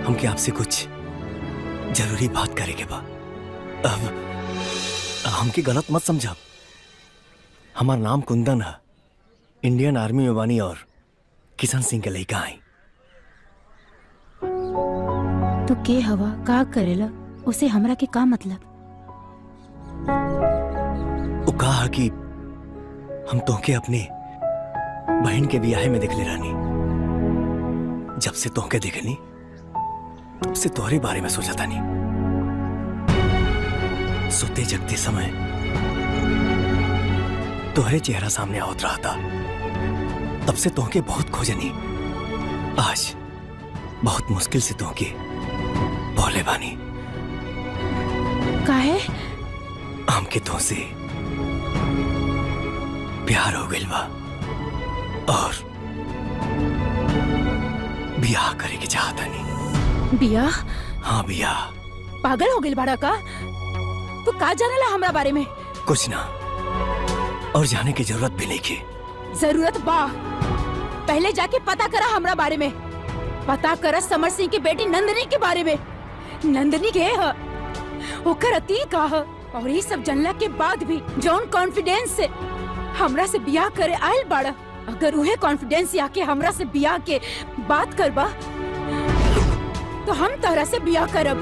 हमके आपसे कुछ जरूरी बात करे के बा। अब हमके गलत मत समझा। हमार नाम कुंदन है, इंडियन आर्मी में बानी और किशन सिंह के लड़का आई। तू के हवा का करेला उसे हमरा के का मतलब? वो कहा कि हम तोहके अपने बहन के ब्याहे में देखले रानी। जब से तोहके देखनी तब से तोहरे बारे में सोचा था नहीं। सोते जगते समय तोहरे चेहरा सामने आवत रहा था। तब से तोहके बहुत खोजनी। आज बहुत मुश्किल से तोहके भोले बानी। काहे? हमके तुमसे प्यार हो गइल बा और बियाह करे के चाहता नहीं। बियाह? हाँ बियाह। पागल हो गइल बाड़ा का? तू का जानेला हमरा बारे में? कुछ ना, और जाने की जरूरत भी नहीं की। जरूरत बा, पहले जाके पता करा हमरा बारे में। पता करा समर सिंह की बेटी नंदिनी के बारे में। नंदिनी के ह, ओकर अतीत का ह, और ये सब जानला के बाद भी जौन कॉन्फिडेंस से हमरा से बियाह करे आयल बाड़ा, अगर उहे कॉन्फिडेंस आके हमरा से बियाह के बात करबा तो हम तोहरा से बियाह करब।